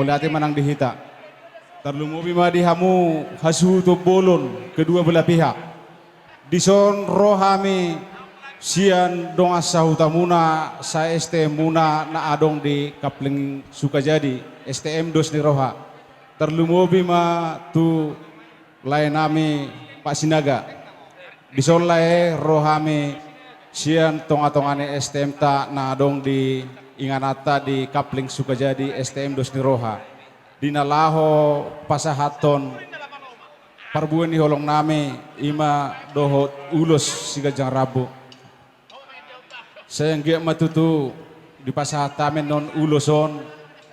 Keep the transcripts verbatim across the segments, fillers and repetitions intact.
Mauliate ma nang di hita. Tarlumobi ma di hamu hasuhuton bolon kedua belah pihak. Dison ro hami sian dongan sahutamuna, sa-STM-muna na adong di Kapling Sukajadi, STM Dos ni Roha. Tarlumobi ma tu laenami Pak Sinaga. Dison lae ro hami sian tongatonga ni STM-ta na adong di ingananta di Kapling Sukajadi, STM Dos ni Roha, di na laho pasahathon parbue ni holongnami, i ma dohot ulos siganjang rambu. Sai anggiat ma tutu dipasahat hami annon ulos on,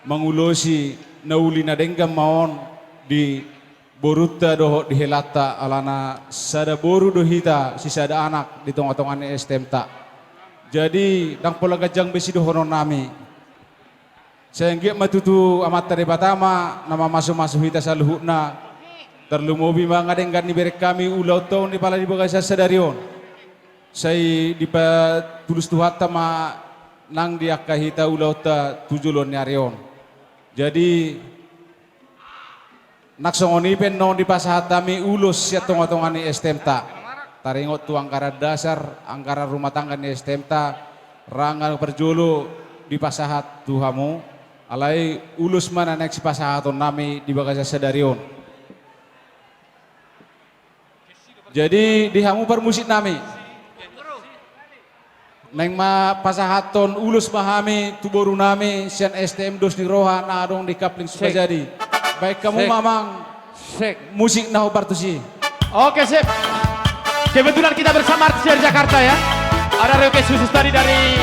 mangulosi na uli na denggan ma on di borunta dohot di helanta, alana sada boru do hita, sisada anak di tongatonga ni STM-ta. Jadi ndang pola ganjang be sidohononnami. Sai anggiat ma tutu Amanta Debata ma na mamasumasu hita saluhutna. Tarlumobi ma nga denggan ni bereng hami ulaonta on di pala di bagasan sadari on. Sai dipatulus Tuhanta ma nang di angka hita ulaonta tu joloan ni ari on. Jadi nang songon i pe annon dipasahat hami ulos sian tongatonga ni STM-ta. Taringot tu anggaran dasar, anggaran rumah tangga ni STM-ta, ra nga parjolo dipasahat tu hamu. Alai ulos ma na naeng sipasahatonnami di bagasan sadari on. Jadi di hamu parmusiknami, naeng ma pasahathon ulos ma hami tu borunami sian STM Dos ni Roha na adong di Kapling Sukajadi. Baen hamu ma amang musik na hombar tusi. Oke, sip. Kebetulan kita bersama artis dari Jakarta, ya. Ada request khusus tadi dari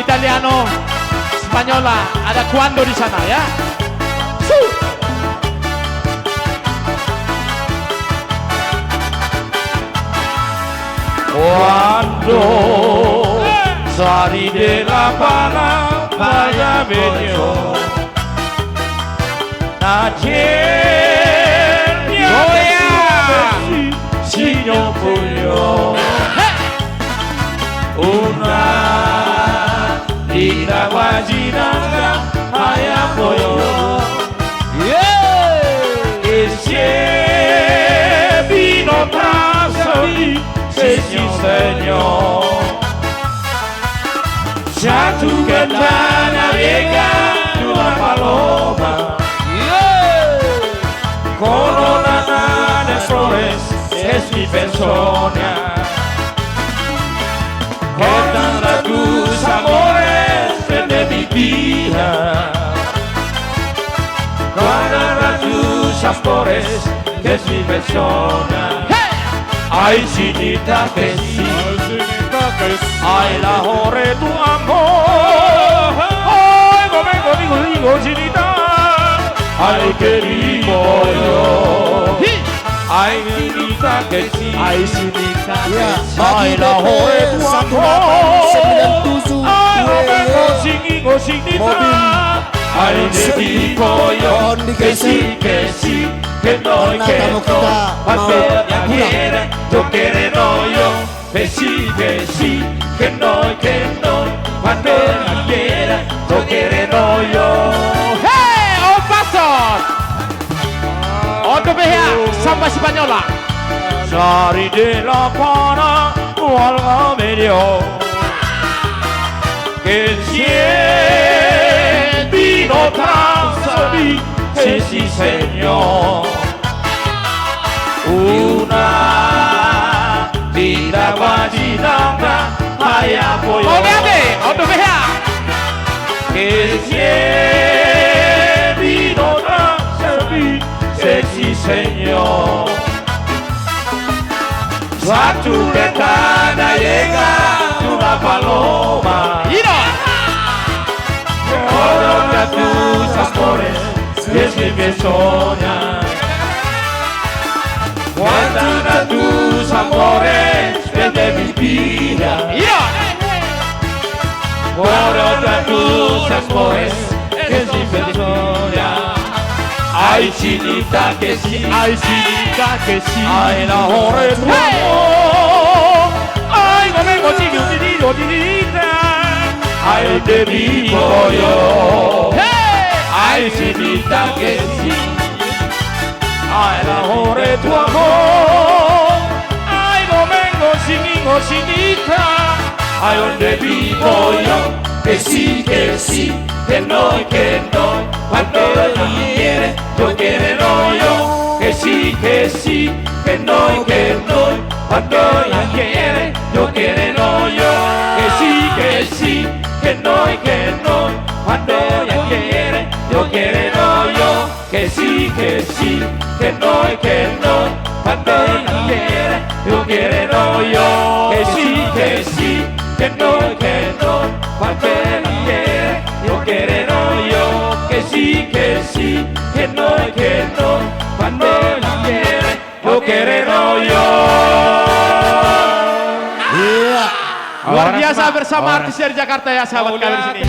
Italiano, Spanyola, ada Quando di sana, ya. Su. Quando sa ridela pana baya medio. Na cernia si nyopuyo. Una ina wajina haya poyo. Ese bino trasoni sesi senyo. Satu kendana lega dua paloma. Corona na flores es mi persona. Corona na tus amores de mi vida. Corona na tus amores de mi persona. Ai sinita kesi. Ai lahore tu amor. Ai gome gome gome sinita. Ai keri boyo. Ai sinita kesi. Ai sinita kesi. Ai lahore tu amor. Ai gome gome sinita. Ai keri boyo. Kesi kesi. Kenoi kenoi, pate na gera, jokere noyo, pesi pesi, kenoi kenoi, pate na gera, jokere noyo. Hei, ompasot. Oto behea, samba Spanyola. Sari de la pana, walga medio. Kesi bino trasoni sesi senyo. Una tinda bajinanga haya poyo. Obe ade, oto behea. Kesi bino trasoni sesi senyo. Satu ketana yega tu na paloma. Ida. Corona na tus amores es mi persona. Corona na tus amores de mi vida. Ida. Corona na tus amores es mi persona. Ai sinita kesi. Ai sinita kesi. Ai lahore tu amor. Ai gome gome sinita. Ai de mi boyo. Ai Siminta kesi. Ai la hore tuaho. Ai gomeng gosing i gosing ita. Ai onde biboyo. Kesi kesi. Kenoi kenoi. Pandoi na gere. Jokere noyo. Kesi kesi. Kenoi kenoi. Pandoi na gere. Jokere noyo. Kesi kesi. Kenoi kenoi. Pandoi na gere. Jokere noyo. Kesi kesi. Kenoi kenoi. Pandoi na gere. Jokere noyo. Kesi kesi. Kenoi kenoi. Pandoi na gere. Jokere noyo. Kesi kesi. Kenoi kenoi. Pandoi na gere. Jokere noyo. Iya. Luar biasa bersama artis dari Jakarta ya, sahabat kami di sini.